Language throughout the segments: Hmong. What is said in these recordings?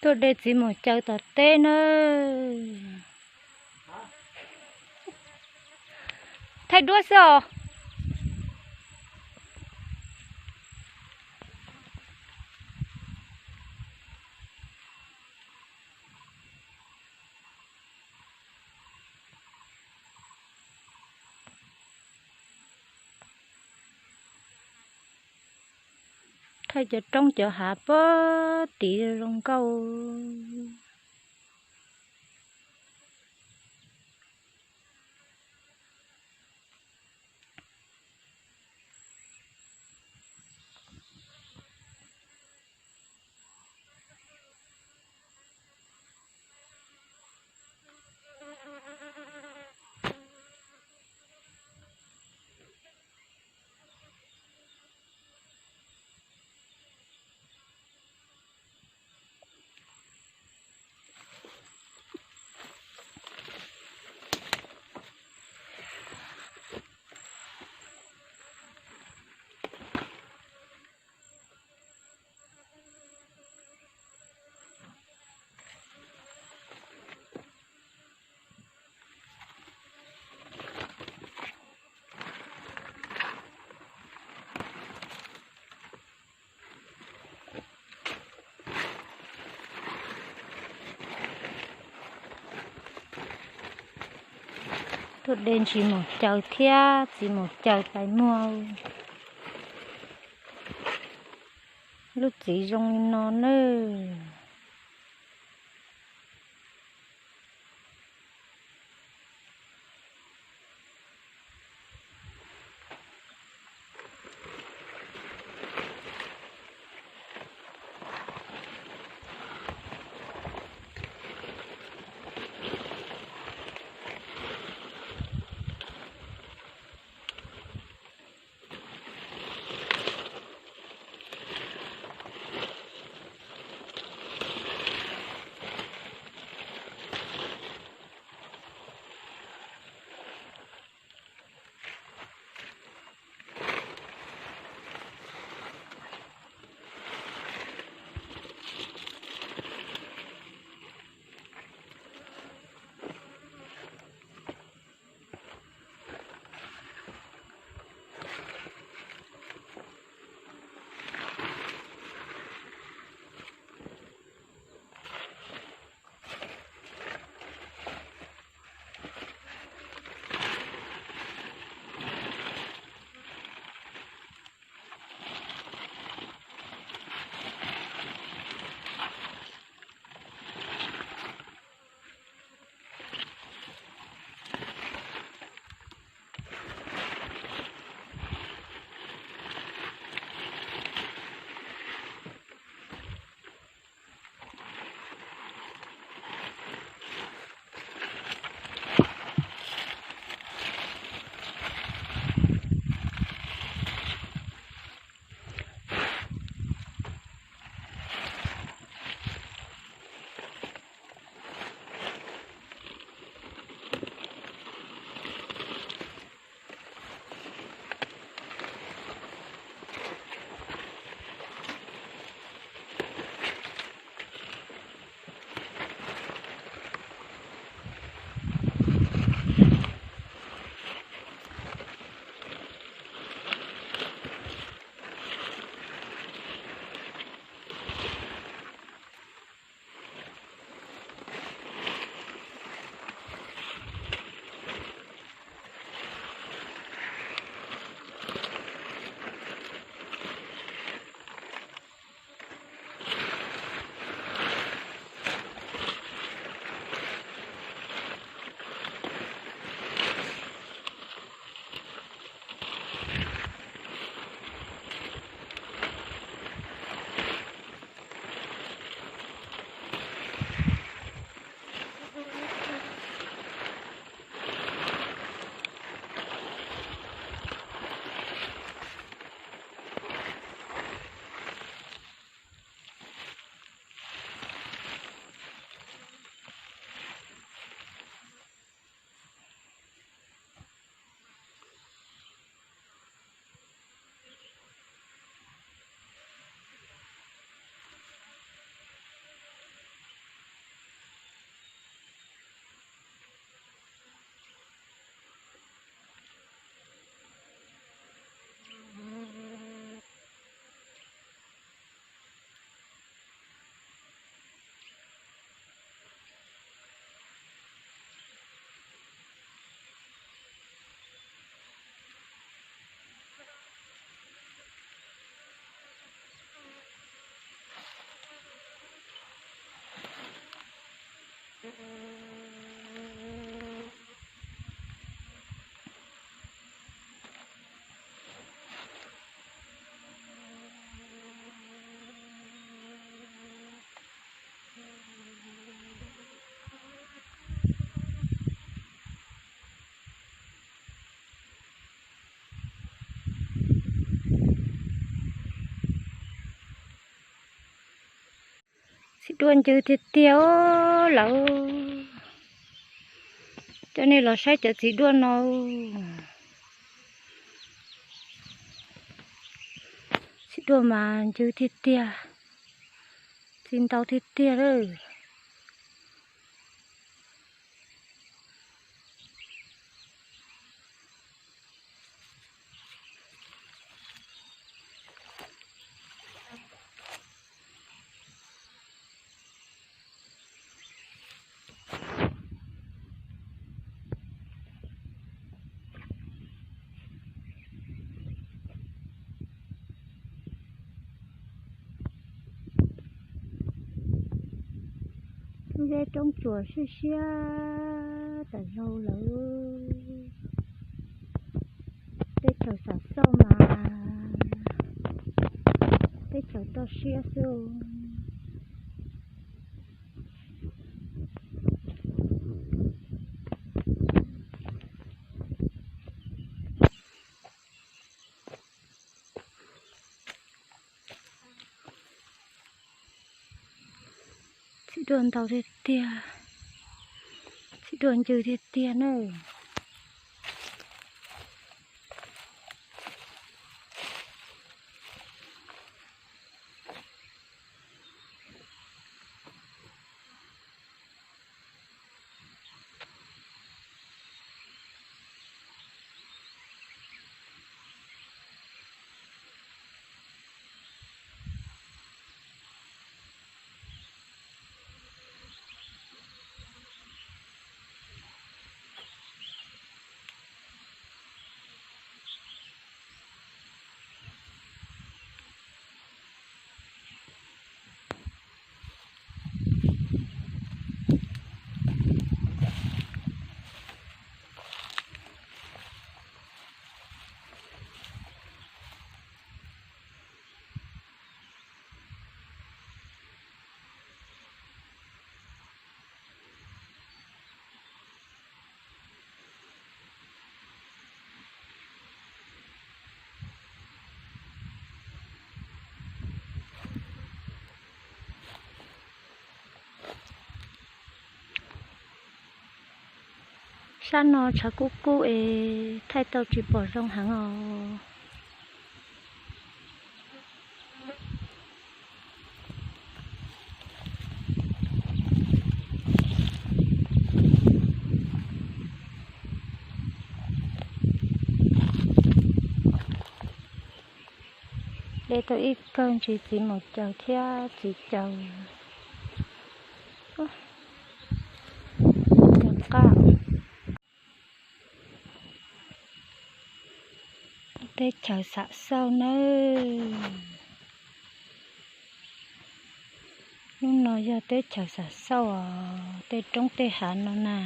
Tuaj de txiv mus caw tom teb na. Thaij duab xwb os. Thaij cov roob cov hav puag tim zoo nkauj. Tuaj de ntsis mus caw thiab txiv mus caw pais muag. Lub txiv zoo li no nawb. Txiv duaj ncw tiag tiag os lawv. Coj nej los saib cov txiv duaj no. Txiv duaj mas ncw tiag tiag, txiv ntau tiag tiag lawm. Lub zeb roob tsuas siab siab tas zog lawm. Teb chaws xam xauj mas teb chaws toj siab xwb. Txiv duaj ntau tiag tiag, txiv duaj ncw tiag tiag na. Sab no tshav kub kub es thaij tau tsis pom zoo heev os. De tau ib kawg ntsis txiv maum caws thiab txiv caws. Cov qaj. Teb chaws xam xauj nawb. Lub no yog teb chaws xam xauj os, tej roob tej hav no na.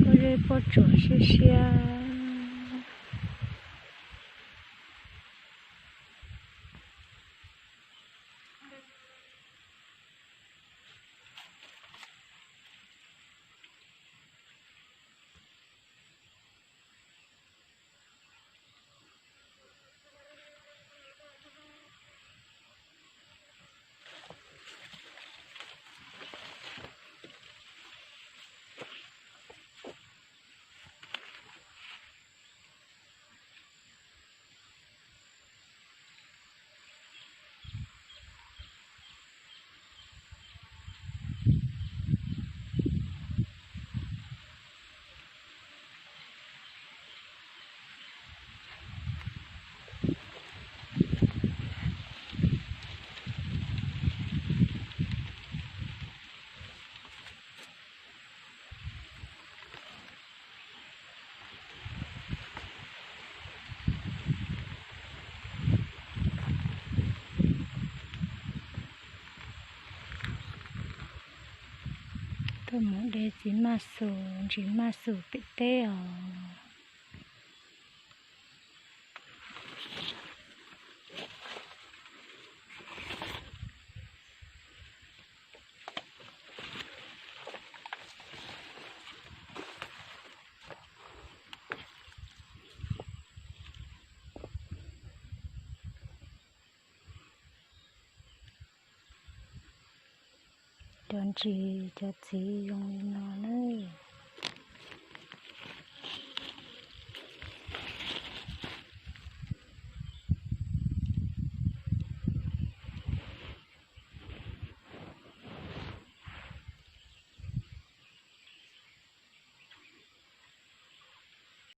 Pob zeb pob tsuas siab siab. Tuaj mus de txiv maj xus, ntsis maj xus pem teb os. Cov ntsis cov txiv zoo li no nawb.